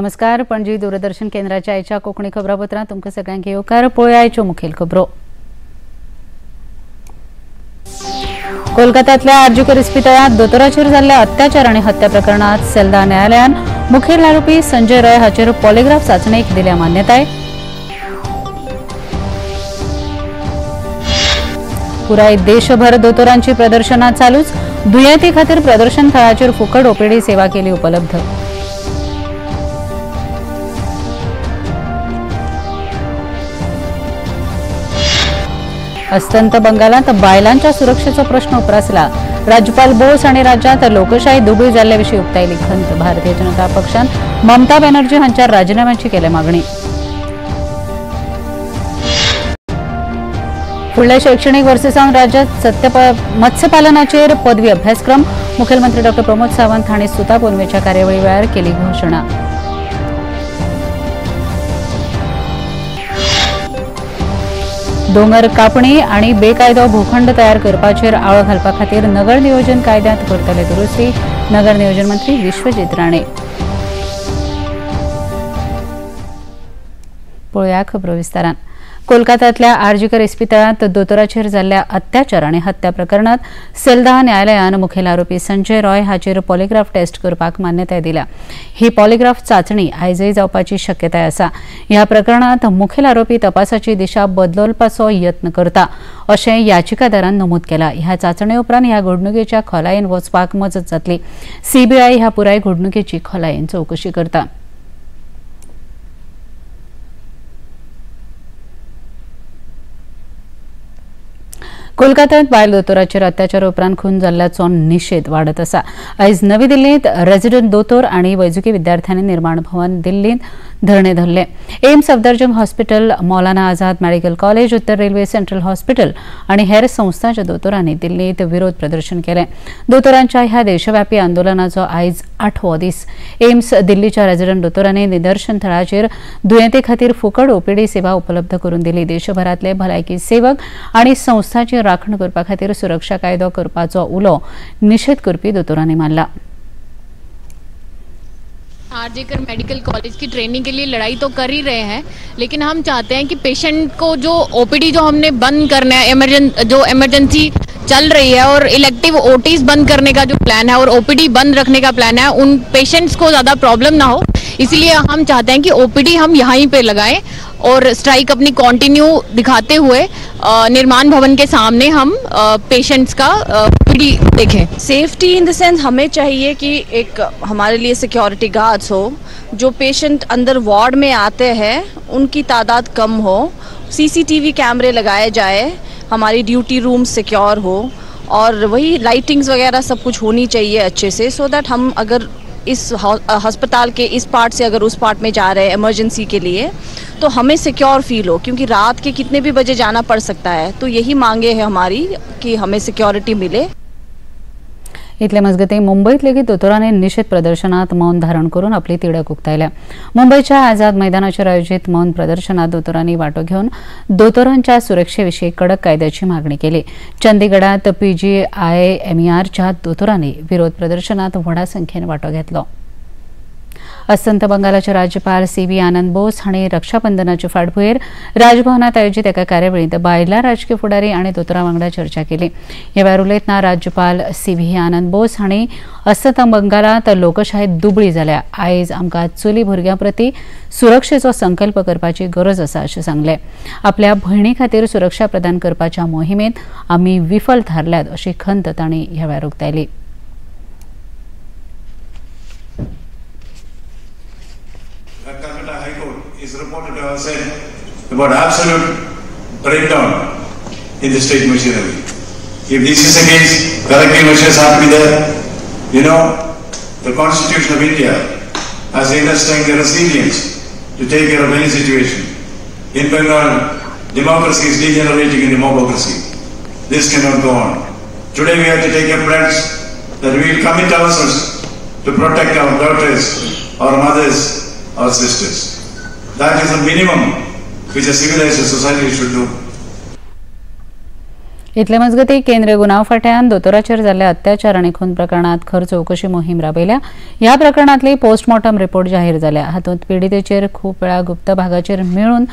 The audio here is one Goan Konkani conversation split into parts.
नमस्कार, पणजी दूरदर्शन केंद्राच्या आयच्या कोंकणी खबरापत्रांत तुमकां सगळ्यांक येवकार. पळोवया आयच्यो मुखेल खबरो. कोलकात्यांतल्या आरजीकर इस्पितळांत दोतोराचेर जाल्ल्या अत्याचार आनी हत्या प्रकरणांत सेल्दा न्यायालयान मुखेल आरोपी संजय रॉय हाचेर पॉलिग्राफ चांचणेक दिल्या मान्यताय. पुराय देशभर दोतोरांची प्रदर्शनां चालूच. दुयेंती खातीर प्रदर्शन थळाचेर फुकट ओपीडी सेवा केली उपलब्ध. अस्तंत बंगालांत बायलांच्या सुरक्षेचो प्रश्न उप्रासला. राज्यपाल बोस आनी राज्यांत लोकशाही दुबळी जाल्ल्या विशीं उक्तायली खंत. भारतीय जनता पक्षान ममता बॅनर्जी हांच्या राजीनाम्याची केल्या मागणी. फुडल्या शैक्षणिक वर्सा सावन राज्यांत मत्स्यपालनाचेर पदवी अभ्यासक्रम. मुखेलमंत्री डॉ प्रमोद सावंत हांणी सुता पुनवेच्या कार्यावळी वेळार केली घोशणा. दोंगर कापणी आनी बेकायदो भूखंड तयार करपाचेर आळो घालपा खातीर नगर नियोजन कायद्यांत करतले दुरुस्ती. नगर नियोजन मंत्री विश्वजीत राणे. पळोवया खबरो विस्तारान. कोलकात्यांतल्या आरजीकर इस्पितळांत दोतोराचेर जाल्ल्या अत्याचार आनी हत्या प्रकरणांत सेल्दा न्यायालयान मुखेल आरोपी संजय रॉय हाचेर पॉलिग्राफ टेस्ट करपाक मान्यताय दिल्या. ही पॉलिग्राफ चांचणी आयजय जावपाची शक्यताय आसा. ह्या प्रकरणांत मुखेल आरोपी तपासाची दिशा बदलपाचो यत्न करता अशें याचिकादारान नमूद केलां. ह्या चांचणे उपरांत ह्या घडणुकेच्या खोलायेन वचपाक मजत जातली. सीबीआय ह्या पुराय घडणुकेची खोलायेन चवकशी करता. कोलकात्यांत बायल दोतोराचेर अत्याचार उपरांत खून जाल्ल्याचो निशेध वाडत आसा. आयज नवी दिल्लींत रेजिडंट दोतोर आनी वैजकी विद्यार्थ्यांनी निर्माण भवन दिल्लींत धरणे धरले. AIIMS, Safdarjung hospital, Maulana Azad medical college, उत्तर रेल्वे सेंट्रल हॉस्पिटल आनी हेर संस्थांच्या दोतोरांनी दिल्लींत विरोध प्रदर्शन केलें. दोतोरांच्या ह्या देशव्यापी आंदोलनाचो आयज 8वो दीस. एम्स दिल्लीच्या रेजिडंट दोतोरांनी निदर्शन थळाचेर दुयेंती खातीर फुकट ओपीडी सेवा उपलब्ध करून दिली. देशभरांतले भलायकी सेवक आनी संस्थांची राखण करपा खातीर सुरक्षा कायदो करपाचो उलो निशेध करपी दोतोरांनी मारला. आरजीकर मेडिकल कॉलेज की ट्रेनिंग के लिए लड़ाई तो कर ही रहे हैं, लेकिन हम चाहते हैं कि पेशेंट को जो ओपीडी जो हमने बंद करना है, जो इमरजेंसी चल रही है और इलेक्टिव ओटीज बंद करने का जो प्लान है और ओपीडी बंद रखने का प्लान है, उन पेशेंट्स को ज़्यादा प्रॉब्लम ना हो, इसलिए हम चाहते हैं कि ओपीडी हम यहीं पे लगाएं और स्ट्राइक अपनी कंटिन्यू दिखाते हुए निर्माण भवन के सामने हम पेशेंट्स का ओपीडी देखें. सेफ्टी इन the sense हमें चाहिए कि एक हमारे लिए सिक्योरिटी गार्ड्स हो, जो पेशेंट अंदर वार्ड में आते हैं उनकी तादाद कम हो, सीसीटीवी कैमरे लगाए जाए, हमारी ड्यूटी रूम सिक्योर हो और वही लाइटिंग्स वगैरह सब कुछ होनी चाहिए अच्छे से, सो that हम अगर इस अस्पताल के इस पार्ट से अगर उस पार्ट में जा रहे हैं इमरजेंसी के लिए तो हमें सिक्योर फील हो, क्योंकि रात के कितने भी बजे जाना पड़ सकता है. तो यही मांगे है हमारी कि हमें सिक्योरिटी मिले. इतले मजगतीं मुंबईत लेगीत दोतोरांनी निशेध प्रदर्शनात मौन धारण करून आपली तिडक उक्तायल्या. मुंबईच्या आझाद मैदानाचेर आयोजित मौन प्रदर्शनात दोतोरांनी वांटो घेवन दोतोरांच्या सुरक्षेविशीं कडक कायद्याची मागणी केली. चंदीगडात पीजीआयएमईआरच्या दोतोरांनी विरोध प्रदर्शनात व्हडा संख्येन वांटो घेतलो. अस्तंत बंगालाचे राज्यपाल सी व्ही आनंद बोस हांणी रक्षाबंधनाचे फाटभुंयेर राजभवनात आयोजित एका कार्यावळींत बायलां राजकीय फुडारी आनी दोतोरां वांगडा चर्चा केली. ह्या वेळार उलयतना राज्यपाल सी व्ही आनंद बोस हांणी अस्तंत बंगालांत लोकशाही दुबळी जाल्या, आयज आमकां चली भुरग्यां प्रती सुरक्षेचो संकल्प करपाची गरज आसा अशें सांगलें. आपल्या भयणी खातीर सुरक्षा प्रदान करपाच्या मोहिमेंत आमी विफल थारल्यात अशी खंत तांणी ह्या वेळार उक्तायली. Calcutta High Court is reported to have said about absolute breakdown in the state machinery. If this is the case, corrective measures have to be there. You know, the Constitution of India has enough strength and resilience to take care of any situation. In Bengal, democracy is degenerating into mobocracy. This cannot go on. Today we have to take a pledge that we will commit ourselves to protect our daughters, our mothers, our sisters. That is the minimum which a civilized society should do. इतले मजगतीं केंद्रीय गुन्यांव फांट्यान दोतोराचेर जाल्ल्या अत्याचार आनी खून प्रकरणांत खर चवकशी मोहीम राबयल्या. ह्या प्रकरणांतली पोस्टमॉर्टम रिपोर्ट जाहीर जाल्या. हातूंत पिडितेचेर खूब वेळा गुप्त भागाचेर मेळून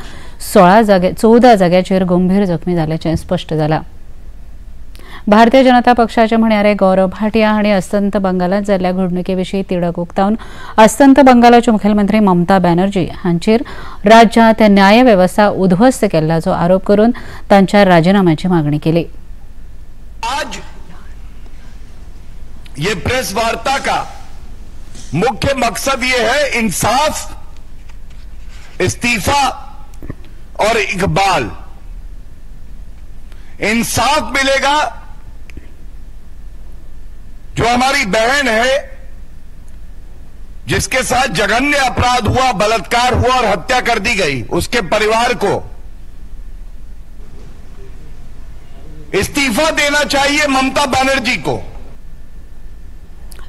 14 जाग्याचेर गंभीर जखमी जाल्याचें स्पश्ट जालां. भारतीय जनता पक्षाचे म्हणयारे गौरव भाटिया हांणी अस्तंत बंगालांत जाल्ल्या घडणुके विशीं तिडक उक्तावन अस्तंत बंगालाच्यो मुखेलमंत्री ममता बॅनर्जी हांचेर राज्यांत न्याय वेवस्था उद्ध्वस्त केल्ल्याचो आरोप करून तांच्या राजीनाम्याची मागणी केली. आज ये प्रेस वार्ता का मुख्य मकसद ये है इंसाफ, इस्तीफा और इकबाल. इंसाफ मिलेगा जो हमारी बहन है जिसके साथ जघन्य अपराध हुआ, बलात्कार हुआ और हत्या कर दी गई, उसके परिवार को इस्तीफा देना चाहिए ममता बनर्जी को.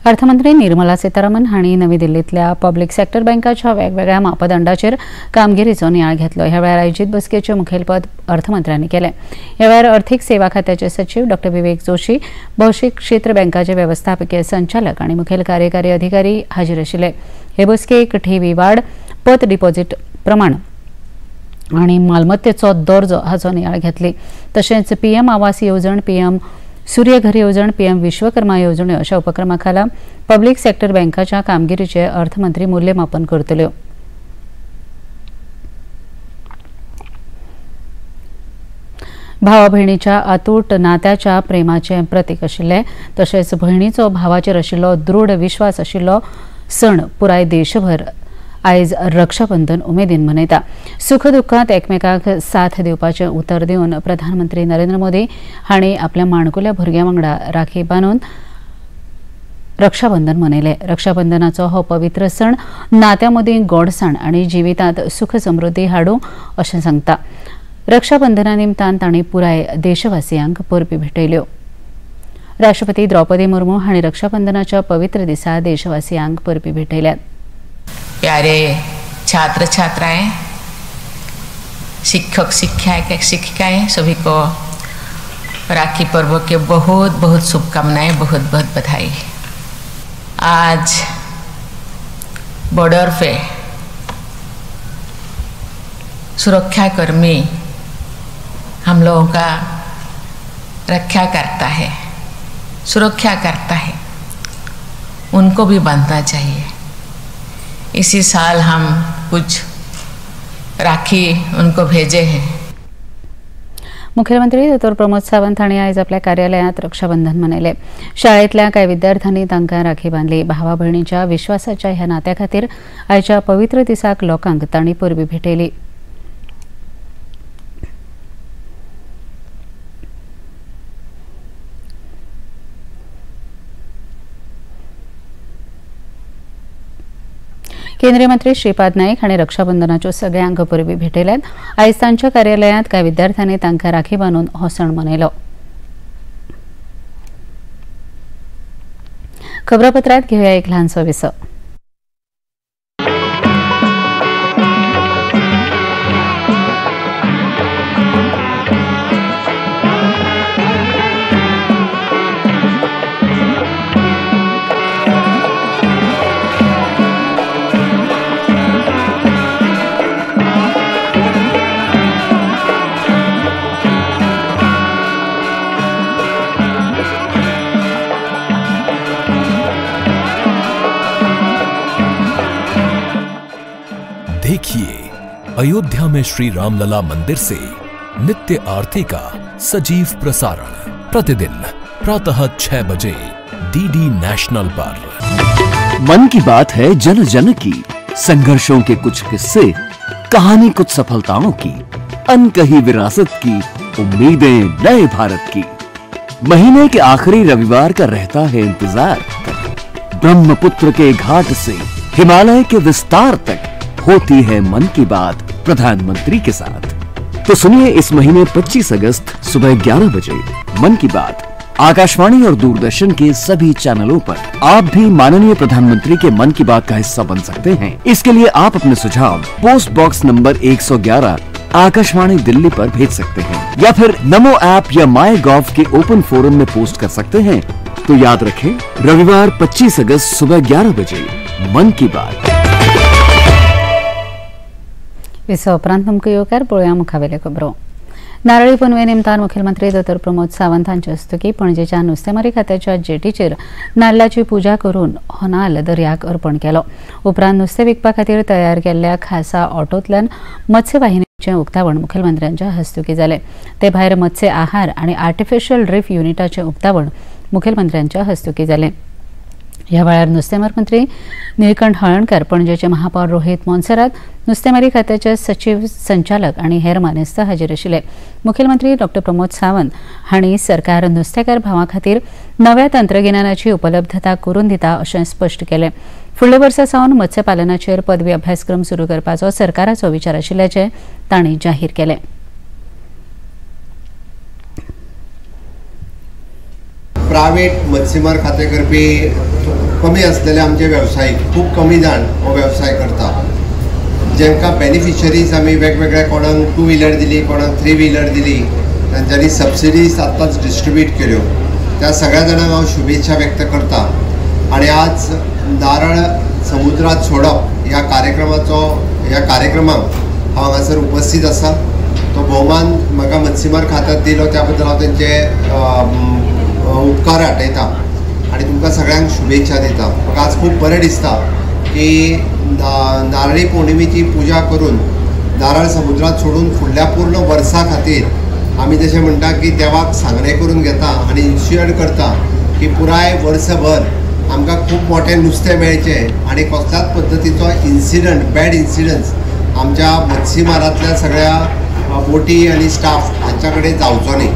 अर्थमंत्री निर्मला सीतारामन हांणी नवी दिल्लींतल्या पब्लिक सेक्टर बँकाच्या वेगवेगळ्या मापदंडाचेर कामगिरीचो नियाळ घेतलो. ह्या वेळार आयोजीत बसकेचें मुखेलपद अर्थमंत्र्यांनी केलें. ह्या वेळार अर्थीक सेवा खात्याचे सचीव डॉ विवेक जोशी, भौशीक क्षेत्र बँकाचे वेवस्थापकीय संचालक आनी मुखेल कार्यकारी अधिकारी हाजीर आशिल्ले. हे बसकेक ठेवी वाड, पत डिपॉझिट प्रमाण आनी मालमत्तेचो दर्जो हाचो नियाळ घेतली. तशेंच पीएम आवास येवजण, पीएम सूर्यघर येवजण, पीएम विश्वकर्मा येवजण्यो अशा उपक्रमा खाला पब्लिक सेक्टर बँकाच्या कामगिरीचे अर्थमंत्री मूल्यमापन करतल्यो. भावा भयणीच्या अतूट नात्याच्या प्रेमाचें प्रतीक आशिल्लें तशेंच भयणीचो भावाचेर आशिल्लो दृढ विश्वास आशिल्लो सण पुराय देशभर आयज रक्षाबंधन उमेदीन मनयता. सुख दुख्खांत एकमेकांक साथ दिवपाचें उतर दिवन प्रधानमंत्री नरेंद्र मोदी हांणी आपल्या माणकुल्या भुरग्यां वांगडा राखी बांदून रक्षाबंधन मनयलें. रक्षाबंधनाचो हो पवित्र सण नात्यां मदीं गोडसाण आनी जिवितांत सुख समृद्धी हाडूं अशें सांगता. रक्षाबंधना निमतान तांणी पुराय देशवासियांक परबी भेटयल्यो. राष्ट्रपती द्रौपदी मुर्मू हांणी रक्षाबंधनाच्या पवित्र दिसा देशवासियांक परबी भेटयल्यात. प्यारे छात्र छात्राएं, शिक्षक शिक्षिकाएं, सभी को राखी पर्व के बहुत बहुत शुभकामनाएं, बहुत बहुत बधाई। आज बॉर्डर पे सुरक्षाकर्मी हम लोगों का रक्षा करता है, सुरक्षा करता है, उनको भी बांधना चाहिए। इसी साल हम कुछ राखी उनको भेजे हैं। मुख्यमंत्री दोतोर प्रमोद सावंत हांणी आयज आपल्या कार्यालयांत रक्षाबंधन मनयलें। शाळेंतल्या कांय विद्यार्थ्यांनी तांकां राखी बांदली। भावा भयणीच्या विश्वासाच्या ह्या नात्या खातीर आयच्या पवित्र दिसाक लोकांक तांणी परबी भेटयली। केंद्रीय मंत्री श्रीपाद नाईक हांणी रक्षाबंधनाच्यो सगळ्यांक परबी भेटयल्यात। आयज तांच्या कार्यालयांत कांय विद्यार्थ्यांनी तांकां राखी बांदून हो सण मनयलो। खबरापत्रांत घेवया एक ल्हानसो विसव। देखिए अयोध्या में श्री रामलला मंदिर से नित्य आरती का सजीव प्रसारण प्रतिदिन प्रातः 6 बजे डीडी नेशनल पर। मन की बात है जन जन की, संघर्षों के कुछ किस्से, कहानी कुछ सफलताओं की, अनकही विरासत की, उम्मीदें नए भारत की। महीने के आखिरी रविवार का रहता है इंतजार। ब्रह्मपुत्र के घाट से हिमालय के विस्तार तक होती है मन की बात प्रधानमंत्री के साथ। तो सुनिए इस महीने 25 अगस्त सुबह 11 बजे मन की बात आकाशवाणी और दूरदर्शन के सभी चैनलों पर। आप भी माननीय प्रधानमंत्री के मन की बात का हिस्सा बन सकते हैं। इसके लिए आप अपने सुझाव post box number 111 Akashvani Delhi पर भेज सकते हैं या फिर नमो ऐप या my gov K open forum में पोस्ट कर सकते हैं। तो याद रखें, रविवार 25 अगस्त सुबह 11 बजे मन की बात। विसवा उपरांत तुमकां येवकार पळोवया मुखावेल्यो खबरो। नारळी पुनवे निमतान मुखेलमंत्री दोतोर प्रमोद सावंत हांचे हस्तुकी पणजेच्या नुस्तेमारी खात्याच्या जेटीचेर नाल्लाची पुजा करून हो नाल्ल दर्याक अर्पण केलो। उपरांत नुस्तें विकपा खातीर तयार केल्ल्या खासा ऑटोंतल्यान मत्स्यवाहिनीचें उक्तावण मुखेलमंत्र्यांच्या हस्तुकी जालें। ते भायर मत्स्य आहार आनी आर्टिफिशियल रीफ युनिटाचें उक्तावण मुखेलमंत्र्यांच्या हस्तुकी जालें। ह्या वेळार नुस्तेमार मंत्री निळकंठ हळर्णकर, पणजेचे महापौर रोहित मोन्सेरात, नुस्तेमारी खात्याचे सचीव संचालक आनी हेर मानेस्त हाजीर आशिल्ले। मुखेलमंत्री डॉ प्रमोद सावंत हांणी सरकार नुस्तेकार भावां खातीर नव्या तंत्रगिन्यानाची उपलब्धता करून दिता अशें स्पश्ट केलें। फुडल्या वर्सा सावन मत्स्यपालनाचेर पदवी अभ्यासक्रम सुरू करपाचो सरकाराचो विचार आशिल्ल्याचें तांणी जाहीर केलें। प्रायव्हेट मत्स्यमार खातें करपी कमी आसलेले आमचे वेवसायीक खूब कमी जाण हो वेवसाय करता, जेंकां बेनिफिशरीज आमी वेगवेगळ्या कोणाक 2 व्हिलर दिली, कोणाक 3 व्हिलर दिली, तांच्यांनी सबसिडीज आत्ताच डिस्ट्रिब्यूट केल्यो। त्या सगळ्या जाणांक हांव शुभेच्छा व्यक्त करता आनी आज नारळ समुद्रात सोडप ह्या कार्यक्रमाचो ह्या कार्यक्रमाक हांव हांगासर उपस्थित आसा। तो भोवमान म्हाका मत्स्यमार खात्यात दिलो त्या बद्दल हांव तेंचे उपकार आठयता आनी तुमकां सगळ्यांक शुभेच्छा दिता। म्हाका आज खूब बरें दिसता की नारळी पौर्णिमेची पुजा करून नारळ समुद्रात सोडून फुडल्या पूर्ण वर्सा खातीर आमी जशें म्हणटा की देवाक सांगणें करून घेता आनी इन्श्युअर करता की पुराय वर्सभर आमकां खूब मोठें नुस्तें मेळचें आनी कसल्याच पद्दतीचो इन्सिडंट बॅड इन्सिडंट्स आमच्या मत्स्यमारांतल्या सगळ्या बोटी आनी स्टाफ हांच्या कडेन जावचो न्ही।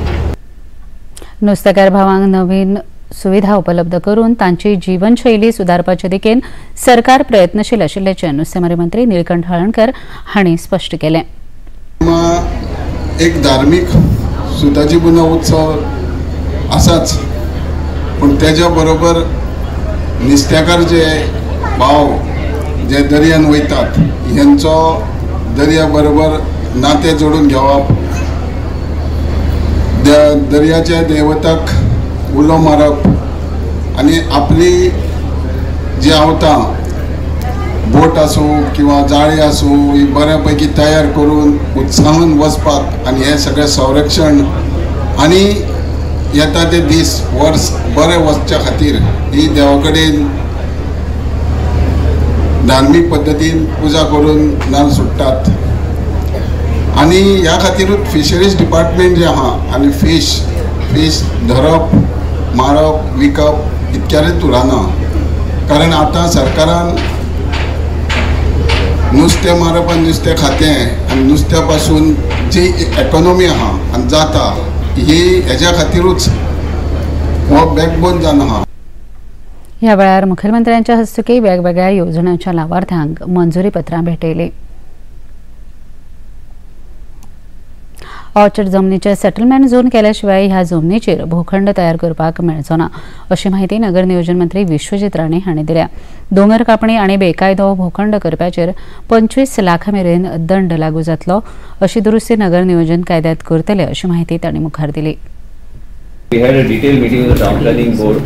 नुस्तेकार भावांक नवीन सुविधा उपलब्ध करून तांची जीवनशैली सुदारपाचे दिकेन सरकार प्रयत्नशील आशिल्ल्याचें नुस्तेमारी मंत्री निळकंठ हळर्णकर हांणी स्पश्ट केलें। एक धार्मीक सुताची पुनव उत्सव आसाच, पूण तेज्या बरोबर नुस्तेकार जे भाव जे दर्यान वयतात हेंचो दर्या बरोबर नातें जोडून घेवप, दर्याच्या देवताक उलो मारप आनी आपली जी आवतां बोट आसूं किंवा जाळी आसूं ही बऱ्या पैकी तयार करून उत्साहान वचपाक आनी हें सगळें संरक्षण आनी येता ते दीस वर्स बरें वचच्या खातीर ही देवा कडेन धार्मीक पद्दतीन पुजा करून नाल सोडटात। आनी ह्या खातीरूच फिशरीज डिपार्टमेंट जें आहा आनी फीश फीश धरप मारप विकप इतक्यारूच उरना, कारण आतां सरकारान नुस्तें मारप आनी नुस्तें खातें आनी नुस्त्या पासून जी इकॉनॉमी आहा आनी जाता ही हेज्या खातीरूच हो बॅकबोन जावन आहा। ह्या वेळार मुखेलमंत्र्यांच्या हस्तुकी वेगवेगळ्या येवजण्यांच्या लावार्थ्यांक मंजुरी पत्रां भेटयलीं। ऑर्चर्ड जमनीचे सेटलमेंट झोन केल्याशिवाय ह्या जमनीचेर भूखंड तयार करपाक मेळचो ना अशी माहिती नगर नियोजन मंत्री विश्वजीत राणे हांणी दिल्या। दोंगर कापणी आनी बेकायदो भूखंड करप्याचेर 25 लाखां मेरेन दंड लागू जातलो अशी दुरुस्ती नगर नियोजन कायद्यात करतले अशी माहिती तांणी मुखार दिली। We had a detailed meeting with the town planning board,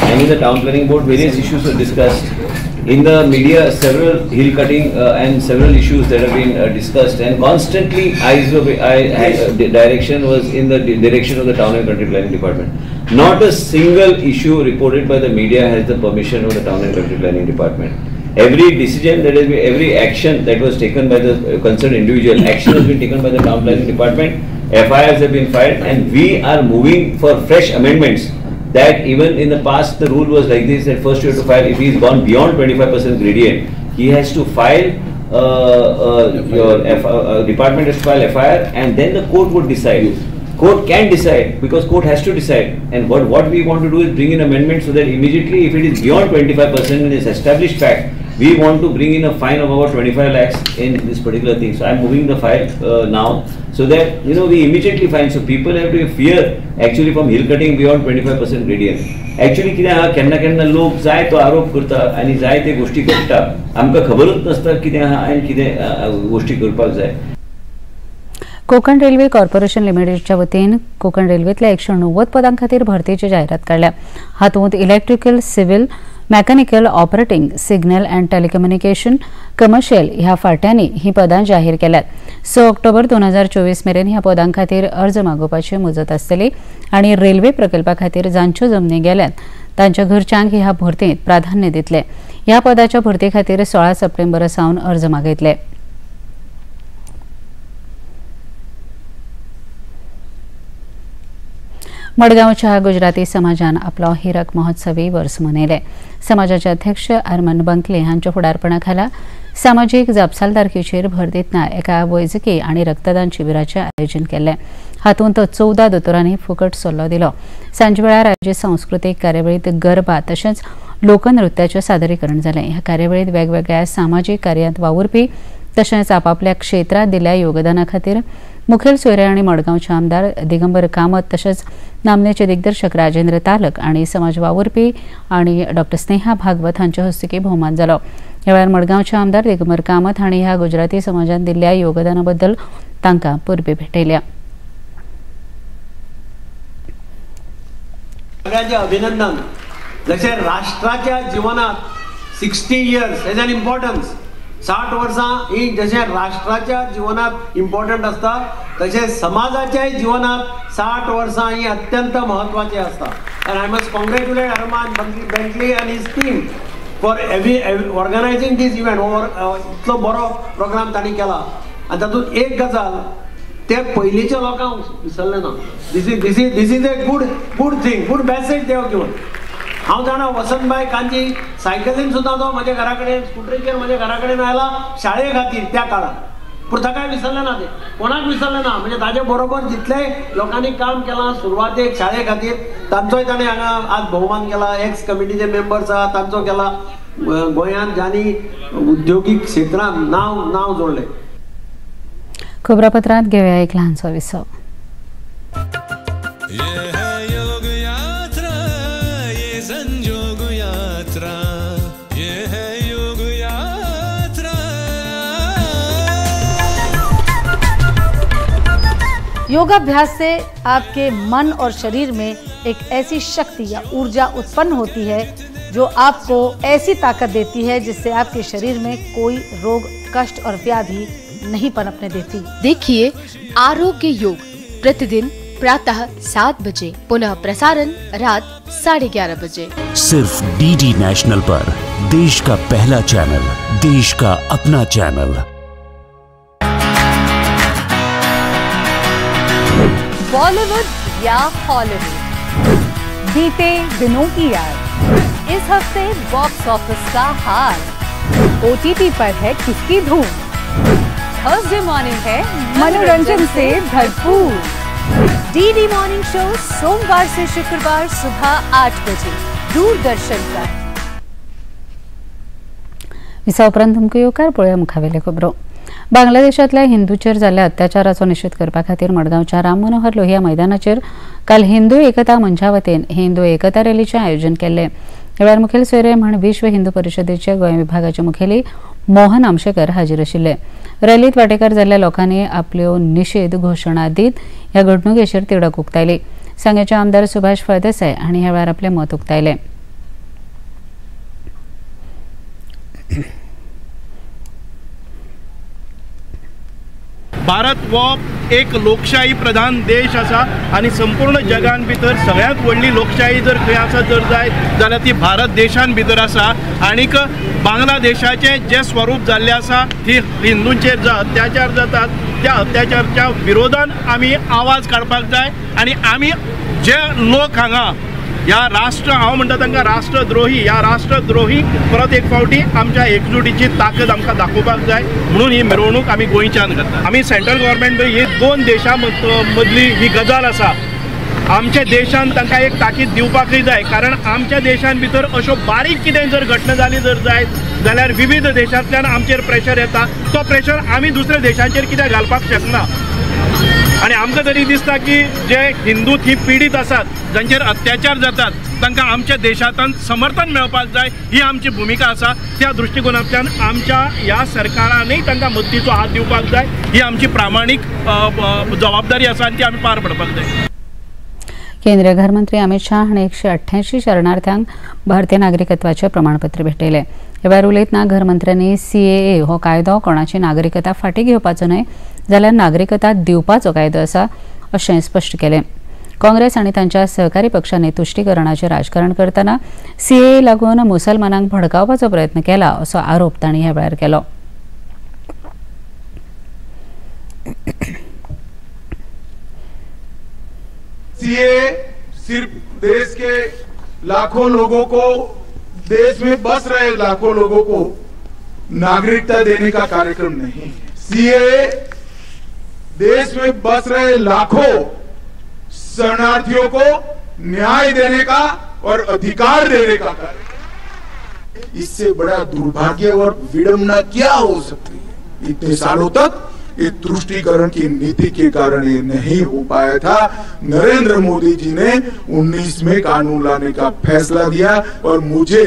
and in the town planning board various issues were discussed. In the media, several hill cutting and several issues that have been discussed, and constantly eyes were, direction was in the direction of the town and country planning department. Not a single issue reported by the media has the permission of the town and country planning department. Every decision that has been, every action that was taken by the concerned individual, action has been taken by the town planning department. FIRs have been filed, and we are moving for fresh amendments. That even in the past the rule was like this, that first you have to file, if he has gone beyond 25% gradient, he has to file, your department has to file FIR, and then the court would decide. Court can decide, because court has to decide. And what we want to do is bring in amendment so that immediately if it is beyond 25% and is established fact, we want to bring in a fine of about 25 lakhs in this particular thing. So I am moving the file now, so that you know we immediately find. So people have to fear actually from hill cutting beyond 25% gradient. Actually कितें आहा, केन्ना केन्ना लोक जाय तो आरोप करता आनी जाय ते गोष्टी घडटा, आमकां खबरूच नासता कितें आहा आनी कितें गोष्टी करपाक जाय। कोकण रेल्वे कॉर्पोरेशन लिमिटेडच्या वतीन कोकण रेल्वेतल्या 190 पदां खातीर भरतीची जायरात काडल्या. हातूंत electrical, civil, mechanical, operating, signal and telecommunication, commercial ह्या फाट्यांनी ही पदां जाहीर केल्यात. 6 ऑक्टोबर 2024 मेरेन ह्या पदां खातीर अर्ज मागोवपाची मुजत आसतली आनी रेल्वे प्रकल्पा खातीर जांच्यो जमनी गेल्यात तांच्या घरच्यांक ह्या भरतींत प्राधान्य दितले. ह्या पदाच्या भरती खातीर 16 सप्टेंबर सावन अर्ज मागयतले. मडगांवच्या गुजराती समाजान आपलो हिरक महोत्सवी वर्स मनयलें. समाजाचे अध्यक्ष आर्मन बंकले हांच्या फुडारपणा खाला सामाजीक जापसालदारकीचेर भर दितना एका वैजकी आनी रक्तदान शिबिराचें आयोजन केल्लें. हातूंत 14 दोतोरांनी फुकट सल्लो दिलो. सांजवेळार आयोजीत सांस्कृतीक कार्यावळींत गरबा तशेंच लोकनृत्याचें सादरीकरण जालें. ह्या कार्यावळींत वेगवेगळ्या सामाजीक कार्यांत वावुरपी तशेंच आपापल्या क्षेत्रांत दिल्ल्या योगदाना खातीर मुखेल सोयरे आनी मडगांवचे आमदार दिगंबर कामत तशेंच नामनेचे दिग्दर्शक राजेंद्र तालक आनी समाज वावुरपी आनी डॉक्टर स्नेहा भागवत हांचे हस्तुकीं भोवमान जालो. ह्या वेळार मडगांवचे आमदार दिगंबर कामत हांणी ह्या गुजराती समाजान दिल्ल्या योगदाना बद्दल तांकां परबी भेटयल्या. सगळ्यांचे अभिनंदन. जशें राष्ट्राच्या जिवनात 60 इयर्स हेज एन इम्पॉर्टन्स, 60 वर्सां ही जशें राष्ट्राच्या जिवनात इम्पॉर्टंट आसता तशें समाजाच्याय जिवनात 60 वर्सां ही अत्यंत म्हत्वाची आसता. And I must congratulate Arman Bentley and his team for organising this event. इतलो बरो प्रोग्राम तांणी केला आनी तातूंत एक गजाल ते पयलींच्या लोकांक विसरले ना. This is a good thing, good message they have given. हांव जाणा वसंतभाई कांजी सायकलीन सुद्दां तो म्हज्या घरा कडेन, स्कुटरीचेर म्हज्या घरा कडेन आयला शाळे खातीर त्या काळार, पूण ताकाय विसरलें ना, ते कोणाक विसरलें ना. म्हणजे ताजे बरोबर जितले लोकांनी काम केलां सुरवातेक शाळे खातीर तांचोय ताणें हांगा आज भोवमान केला. एक्स कमिटीचे मेंबर्स आहा तांचो केला. गोंयांत ज्यांनी उद्योगीक क्षेत्रांत नांव जोडलें. खबरापत्रांत घेवया एक ल्हानसो विसव. योगाभ्यास से आपके मन और शरीर में एक ऐसी शक्ति या ऊर्जा उत्पन्न होती है जो आपको ऐसी ताकत देती है जिससे आपके शरीर में कोई रोग, कष्ट और व्याधि नहीं पनपने देती। देखिए आरोग्य योग प्रतिदिन प्रातः 7 बजे, पुनः प्रसारण रात 11:30 बजे, सिर्फ डीडी नेशनल पर। देश का पहला चैनल, देश का अपना चैनल। बॉलीवुड या हॉलीवुड, बीते दिनों की याद, इस हफ्ते बॉक्स ऑफिस का हाल, ओटीटी पर है किसकी धूम, थर्सडे मॉर्निंग है मनोरंजन से भरपूर। डीडी मॉर्निंग शो सोमवार से शुक्रवार सुबह 8 बजे दूरदर्शन पर। विसा उपरांत तुमकां येवकार. पळोवया मुखावेल्यो खबरो. बांगलादेशांतल्या हिंदूचेर जाल्ल्या अत्याचाराचो निशेध करपा खातीर मडगांवच्या राम मनोहर लोहिया मैदानाचेर काल हिंदू एकता मंचा वतीन हिंदू एकता रॅलीचें आयोजन केल्लें. ह्या वेळार मुखेल सोयरे म्हण विश्व हिंदू परिशदेचे गोंय विभागाचे मुखेली मोहन आमशेकर हाजीर आशिल्ले. रॅलींत वांटेकार जाल्ल्या लोकांनी आपल्यो निशेध घोशणा दीत ह्या घडणुकेचेर तिडक उक्तायली. सांगेचे आमदार सुभाष फळदेसाय हांणी ह्या वेळार आपलें मत उक्तायलें. भारत हो एक लोकशाही प्रधान देश आसा आनी संपूर्ण जगान भितर सगळ्यांत व्हडली लोकशाही जर खंय आसा जर जायत जाल्यार ती भारत देशान भितर आसा. आनीक बांगलादेशाचें जें स्वरूप जाल्लें आसा ती हिंदूंचेर जो अत्याचार जातात त्या अत्याचारच्या विरोधान आमी आवाज काडपाक जाय. आनी आमी जे लोक हांगा ह्या राष्ट्र, हांव म्हणटा तांकां राष्ट्रद्रोही, ह्या राष्ट्रद्रोही परत एक फावटी आमच्या एकजुटीची ताकद आमकां दाखोवपाक जाय म्हणून ही मिरवणूक आमी गोंयच्यान करता. आमी सेंट्रल गव्हर्मेंट ही दोन देशां मदली ही गजाल आसा. आमच्या देशान तांकां एक ताकीद दिवपाकूय जाय, कारण आमच्या देशान भितर अश्यो बारीक कितें जर घटना जाली जर जायत जाल्यार विविध देशांतल्यान आमचेर प्रेशर येता. तो प्रेशर आमी दुसऱ्या देशांचेर कित्याक घालपाक शकना. आनी आमकां तरी दिसता की जे हिंदू थंय पिडीत आसात, जांचेर अत्याचार जातात, तांकां आमच्या देशांत समर्थन मेळपाक जाय, ही आमची भुमिका आसा। त्या दृश्टिकोनांतल्यान आमच्या ह्या सरकारानूय तांकां मदतीचो हात दिवपाक जाय, ही आमची प्रामाणीक जबाबदारी आसा आनी ती आमी पार पडपाक जाय। केंद्रीय घरमंत्री अमित शाह हांणी 188 शरणार्थ्यांक भारतीय नागरिकत्वाचें प्रमाणपत्र भेटयलें। ह्या वेळार उलयतना घरमंत्र्यांनी सीएए हो कायदो कोणाची नागरिकता फाटीं घेवपाचो न्हय जाल्यार नागरिकता दिवपाचो कायदो आसा अशें स्पश्ट केलें। काँग्रेस आनी तांच्या सहकारी पक्षांनी तुश्टीकरणाचें राजकारण करतना सीएए लागून मुसलमानांक भडकावपाचो प्रयत्न केला असो आरोप तांणी ह्या वेळार केलो। सीए सिर्फ देश के लाखों लोगों को, देश में बस रहे लाखों लोगों को नागरिकता देने का कार्यक्रम नहीं। सीए देश में बस रहे लाखों शरणार्थियों को न्याय देने का और अधिकार देने का कार्यक्रम। इससे बड़ा दुर्भाग्य और विडंबना क्या हो सकती है। इतने सालों तक ये तुष्टीकरण की नीति के कारण ये नहीं हो पाया था। नरेंद्र मोदी जी ने 19 में कानून लाने का फैसला दिया और मुझे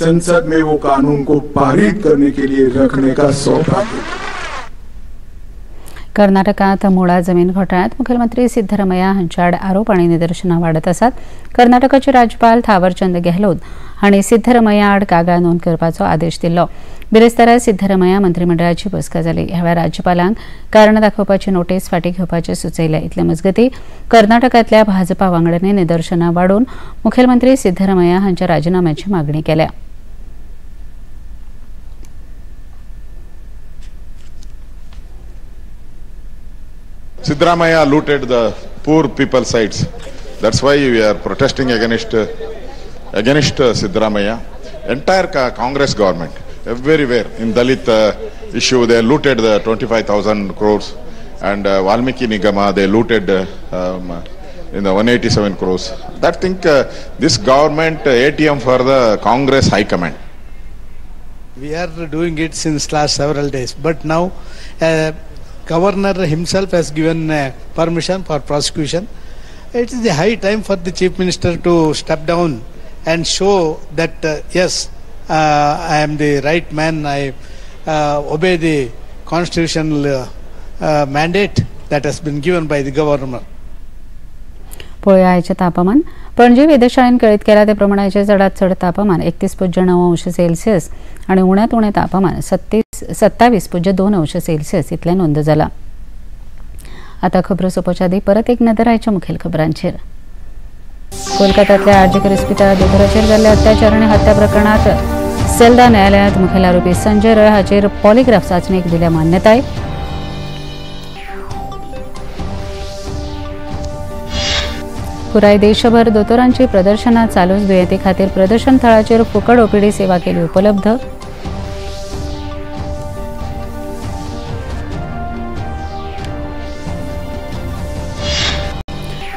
संसद में वो कानून को पारित करने के लिए रखने का सौभाग्य। कर्नाटकात मुळा जमीन घोटाळ्यात मुख्यमंत्री सिद्धरमय्या हांच्या आड आरोप आनी निदर्शनां वाडत आसात। कर्नाटकाचे राज्यपाल थावरचंद गेहलोत हांणी सिद्धरमय्या आड कागाळ नोंद करपाचो आदेश दिल्लो। बिरेस्तारा सिद्धरमय्या मंत्रिमंडळाची बसका जाली। ह्या वेळार राज्यपालांक कारण दाखोवपाची नोटीस फाटीं घेवपाचें सुचयलें। इतले मजगतीं कर्नाटकांतल्या भाजपा वांगड्यांनी निदर्शनां वाडोवन मुखेलमंत्री सिद्धरमय्या हांच्या राजिनाम्याची मागणी केल्या। Siddaramaiah looted the poor people sites. That's why we are protesting against Siddaramaiah. Entire Congress government, everywhere in Dalit issue, they looted the 25,000 crores, and Valmiki Nigama, they looted in the 187 crores. That think this government ATM for the Congress High Command. We are doing it since last several days, but now Governor himself has given permission for prosecution. It is the high time for the Chief Minister to step down and show that yes, I am the right man, I obey the constitutional mandate that has been given by the governor. पळोवया आयचें तापमान। पणजी वेधशाळेन कळीत केला ते प्रमाण आयचें चडांत चड तापमान 31.9 अंश सेल्सियस आनी उण्यांत उणें तापमान 27.2 अंश सेल्सियस इतलें नोंद जाला। आतां खबरो सोंपोवच्या आदीं परत एक नदर आयच्या मुखेल खबरांचेर। कोलकातांतल्या आरजीकर इस्पितळांत दोतोराचेर जाल्ल्या अत्याचार आनी हत्या प्रकरणांत सेल्दा न्यायालयांत मुखेल आरोपी संजय रॉय हाचेर पॉलिग्राफ चांचणेक दिल्या मान्यताय। पुराय देशभर दोतोरांची प्रदर्शनां चालूच, दुयेंती खातीर प्रदर्शन थळाचेर फुकट ओपीडी सेवा केली उपलब्ध।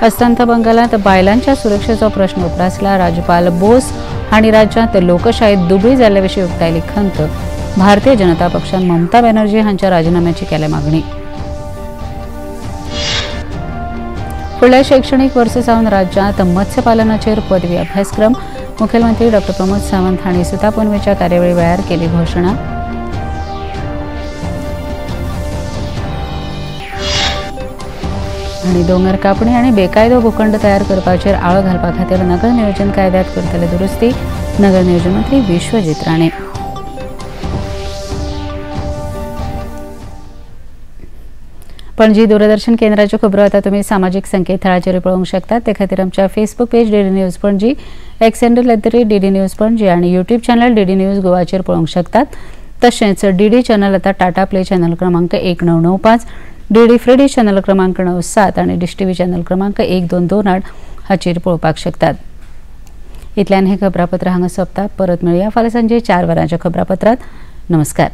अस्तंत बंगालांत बायलांच्या सुरक्षेचो प्रश्न उप्रासला। राज्यपाल बोस हांणी राज्यांत लोकशाही दुबळी जाल्ले विशीं उक्तायली खंत। भारतीय जनता पक्षान ममता बॅनर्जी हांच्या राजिनाम्याची केल्या मागणी। फुडल्या शैक्षणिक वर्स सावन राज्यांत मत्स्यपालनाचेर पदवी अभ्यासक्रम, मुखेलमंत्री डॉ प्रमोद सावंत हांणी सुतापुनवेच्या कार्यावळी वेळार केली घोशणा। आनी दोंगर कापणी आनी बेकायदो भूखंड तयार करपाचेर आळो घालपा खातीर नगर नियोजन कायद्यांत करतले दुरुस्ती, नगर नियोजन मंत्री विश्वजीत राणे। पणजी दूरदर्शन केंद्राच्यो खबरो आतां तुमी सामाजीक संकेतथळाचेर पळोवंक शकतात। ते खातीर आमच्या Facebook page DD news Panaji, X handle @DD news Panaji आनी यूट्यूब चॅनल डीडी न्यूज गोवाचेर पळोवंक शकतात। तशेंच डीडी चॅनल आतां टाटा प्ले चॅनल क्रमांक 1995, डीडी फ्री चॅनल क्रमांक 97 आनी डिश टीव्ही चॅनल क्रमांक 1228 हाचेर पळोवपाक शकतात। इतल्यान हें खबरापत्र हांगा सोंपता। परत मेळया फाल्यां सांजे 4 वरांच्या खबरापत्रांत। नमस्कार।